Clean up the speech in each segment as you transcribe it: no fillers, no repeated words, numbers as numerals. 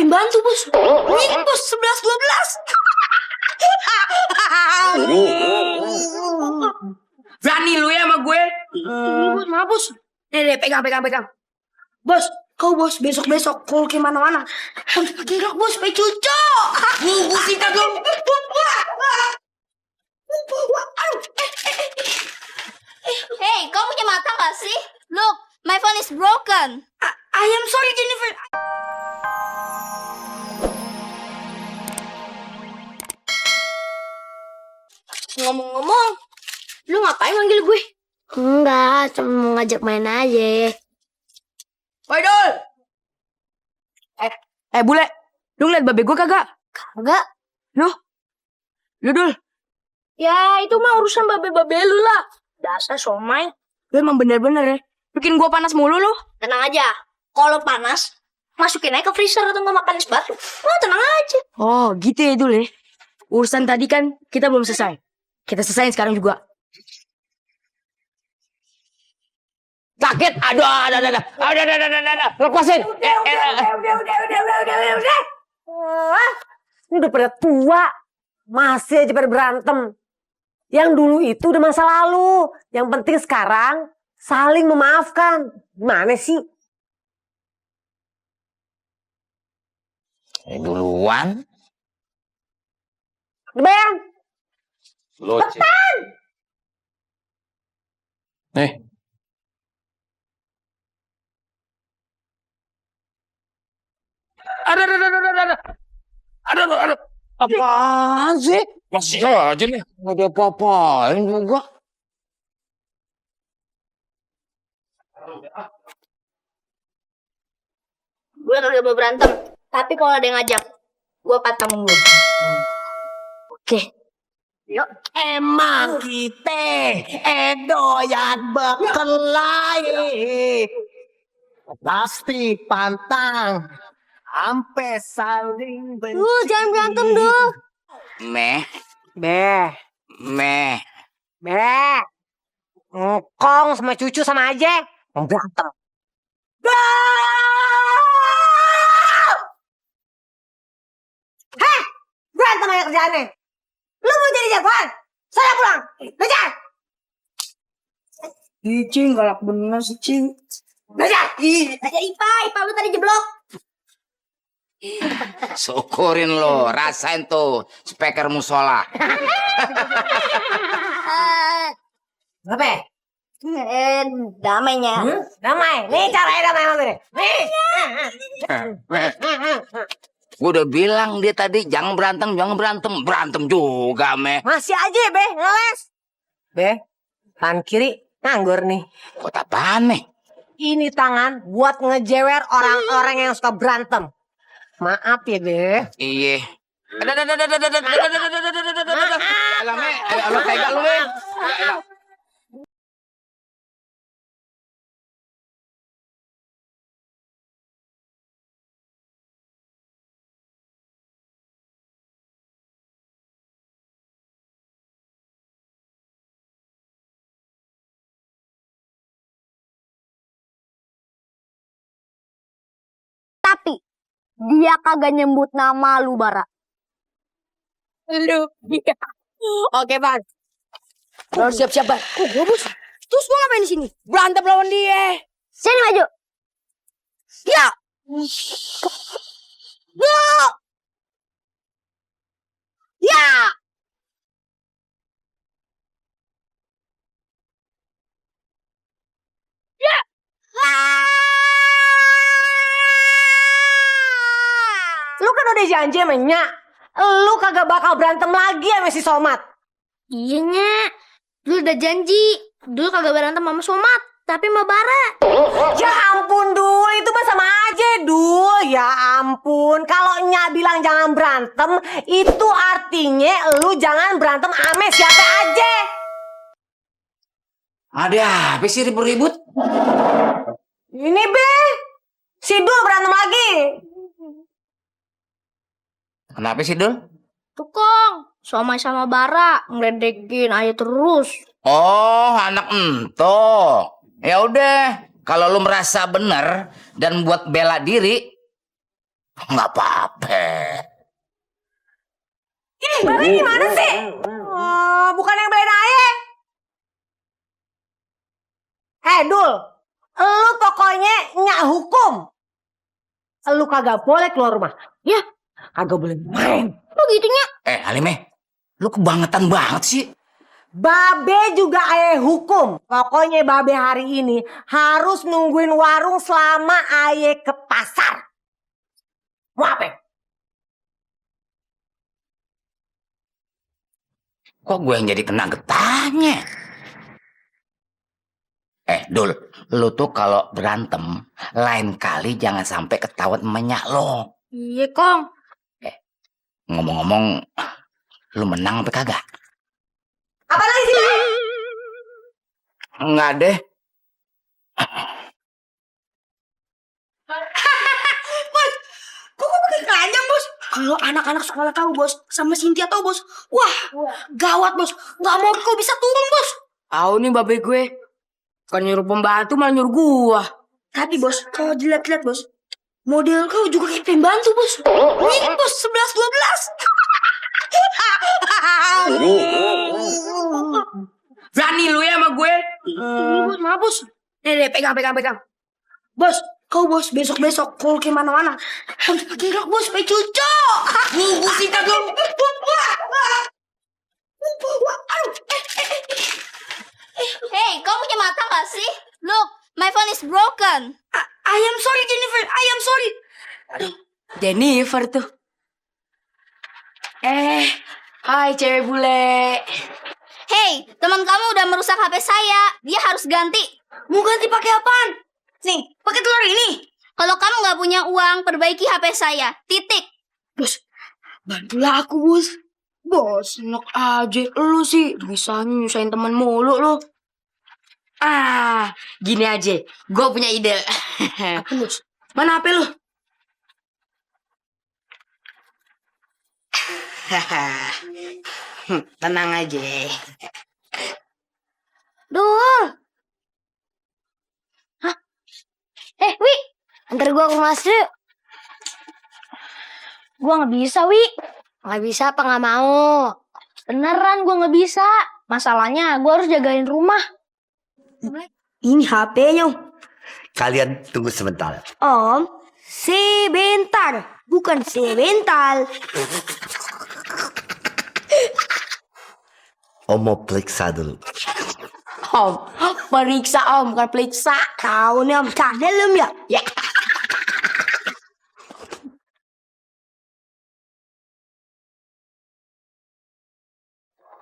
Bantu bos. Ini bos 11-12. Berani lu ya sama gue? Bos, maaf bos. Pegang. Bos, kau bos besok kalau kemana-mana harus pakai rok bos, supaya cucu. Bungkus kita dong. Hey, kau punya mata gak sih? Look, my phone is broken. I am sorry Jennifer. Ngomong-ngomong, lu ngapain manggil gue? Enggak, cuma mau ngajak main aja. Woi Dul. Bule, lu ngeliat babe gue kagak? Kagak? Lu Dul. Ya, itu mah urusan babe-babe lu lah. Dasar somai. Lu emang bener-bener ya bikin gua panas mulu lu. Tenang aja. Kalau panas, masukin aja ke freezer atau nggak makan es batu. Oh, tenang aja. Oh gitu ya Dul ya. Urusan tadi kan kita belum selesai. Kita selesain sekarang juga. Sakit. Aduh. Lepasin. Udah. Ini udah pada tua. Masih aja pada berantem. Yang dulu itu udah masa lalu. Yang penting sekarang saling memaafkan. Gimana sih? Duluan. Bang. Cepetan. Nih. Aduh. Apaan sih? Masih aja nih. Nggak ada apa-apain juga. Gue kagak mau berantem. Tapi kalau ada yang ngajak, gue patah mulu. Oke. Yuk. Emang kita doyan berkelahi. Pasti pantang. Sampai saling benci. Jangan berantem dulu. Meh. Beh. Ngkong sama cucu sama aja. Mau berantem. Heh, berantem aja kerjaannya. Lu mau jadi jagoan? Saya pulang. Belajar. Cing, galak bener sih, Cing. Belajar. Aja Ipa lu tadi jeblok. Syukurin lo. Rasain tuh speaker musola. Apa? Damainya. Damai. Nih caranya damai sama gue. Nih. Gue udah bilang dia tadi jangan berantem. Berantem juga, Meh. Masih aja, Be, ngeles. Be, tangan kiri nganggur nih. Kok apaan, Meh? Ini tangan buat ngejewer orang-orang yang suka berantem. Maaf ya, Be. Iya. Alah, Meh. Lo tega lu, Meh. Tapi dia kagak nyebut nama lu, Bara. Lu. Oke, Bang. Lo siap-siap, Bang. Gue bos. Terus gue ngapain di sini? Berantem lawan dia. Sini maju. Ya. Ya. Lu kan udah janji sama Nyak. Lu kagak bakal berantem lagi sama si Somat. Iya, Nyak. Dulu udah janji. Dulu kagak berantem sama Somat, tapi sama Bara. Ya ampun, Dul. Itu mah sama aja, Dul. Ya ampun. Kalau Nyak bilang jangan berantem, itu artinya lu jangan berantem sama siapa aja. Ada apa sih ribut-ribut? Ini, Be. Si Dul berantem lagi. Kenapa sih, Dul? Tukang, Somai sama Bara ngeledekin aja terus. Oh, anak ento. Ya udah, kalau lu merasa bener dan buat bela diri, Nggak apa-apa. Ih, Babe gimana sih? Oh, bukan yang belain ayah. Dul, lu pokoknya nyak hukum. Lu kagak boleh keluar rumah. Ya, kagak boleh main. Begitunya. Halime, lu kebangetan banget sih. Babe juga ayah hukum. Pokoknya Babe hari ini harus nungguin warung selama ayah ke pasar. Mau apa? Kok gue yang jadi kena getahnya? Dul, lu tuh kalau berantem, lain kali jangan sampai ketahuan emaknya lo. Iya, Kong. Ngomong-ngomong, lu menang apa kagak? Apa lagi sih? Enggak deh. Kok pakai keranjang, Bos? Kalau anak-anak sekolah tahu, Bos, sama Cynthia tahu, Bos. Wah, gawat, Bos. Nggak mau kau bisa turun, Bos. Tahu nih babe gue. Bukan nyuruh pembantu malah nyuruh gua. Tapi, Bos, kalau dilihat-lihat, Bos, model kau juga kayak pembantu, Bos. Ini, Bos, 11-12. Berani lu ya sama gue? Bos, maaf, Bos. Nih, pegang. Bos, kau, Bos, besok-besok kalau ke mana-mana harus pakai rok, Bos, supaya cocok. Gue sikat lu. Hey, kau punya mata gak sih? Look, my phone is broken. I am sorry, Jennifer. I am sorry. Jennifer tuh. Hai cewek bule. Hey, teman kamu udah merusak HP saya. Dia harus ganti. Mau ganti pakai apaan? Nih, pakai telur ini. Kalau kamu nggak punya uang, perbaiki HP saya. Titik. Bos, bantulah aku, Bos. Bos, enak aja lu sih. Bisanya nyusahin temen mulu lu. Gini aja. Gue punya ide. Apa, Bos? Mana HP lu? Tenang aja. Duh. Hah? Wi. Antar gua ke rumah yuk. Gua nggak bisa, Wi. Nggak bisa apa nggak mau? Beneran gua nggak bisa. Masalahnya gua harus jagain rumah. Ini HP-nya. Kalian tunggu sebentar. Om, sebentar. Bukan sebentar. Om mau periksa dulu. Om, periksa om, bukan periksa. Tahu nih, Om. Kak, dalam ya? Ya.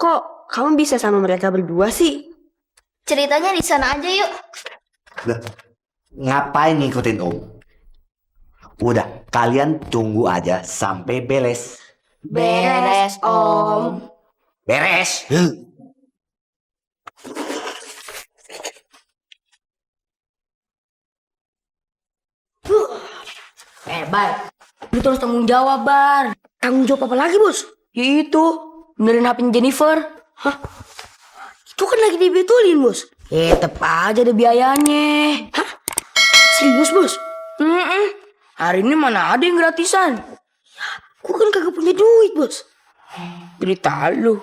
Kok kamu bisa sama mereka berdua sih? Ceritanya di sana aja yuk. Lah, ngapain ngikutin Om? Udah, kalian tunggu aja sampai beres. Beres om. Beres. Bar. Lu terus tanggung jawab, Bar. Tanggung jawab apa lagi, Bos? Ya itu, benerin HP Jennifer. Hah? Itu kan lagi dibetulin, Bos. Tetep aja ada biayanya. Hah? Serius, Bos? Hari ini mana ada yang gratisan? Gua kan kagak punya duit, Bos. Cerita lu.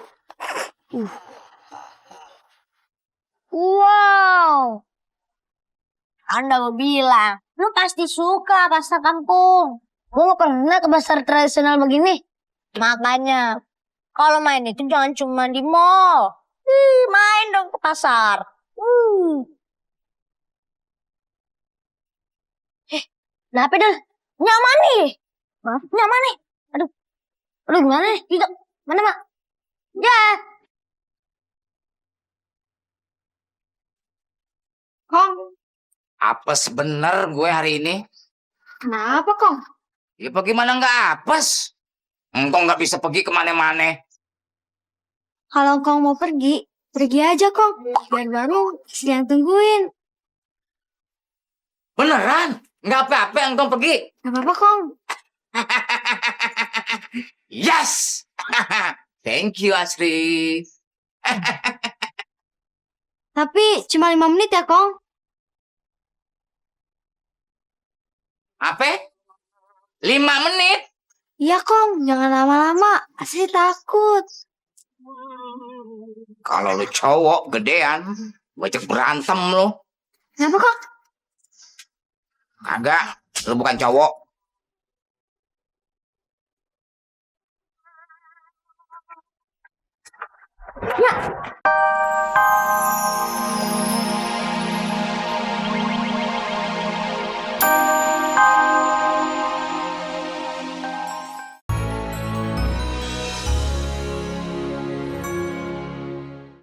Wow. Anda mau bilang, lu pasti suka pasar kampung. Gue gak pernah ke pasar tradisional begini. Makanya, kalau main itu jangan cuma di mall. Main dong ke pasar. Kenapa dah? Nyaman nih. Maaf, nyaman nih. Aduh gimana nih? Tidak. Mana, Mak? Ya. Kong, Apes bener gue hari ini. kenapa, Kong? Ya bagaimana nggak apes? Engkau nggak bisa pergi kemana-mana. Kalau kau mau pergi, pergi aja kong. Biar baru yang tungguin. Beneran? Nggak apa-apa engkau pergi. Gak apa-apa kong. Yes! Thank you, Asri. Tapi cuma 5 menit ya kong. Apa? 5 menit. Iya Kong, jangan lama-lama. Asli takut. Kalau lu cowok gedean, banyak berantem lu. Kenapa Kong? Kagak, lu bukan cowok. Ya,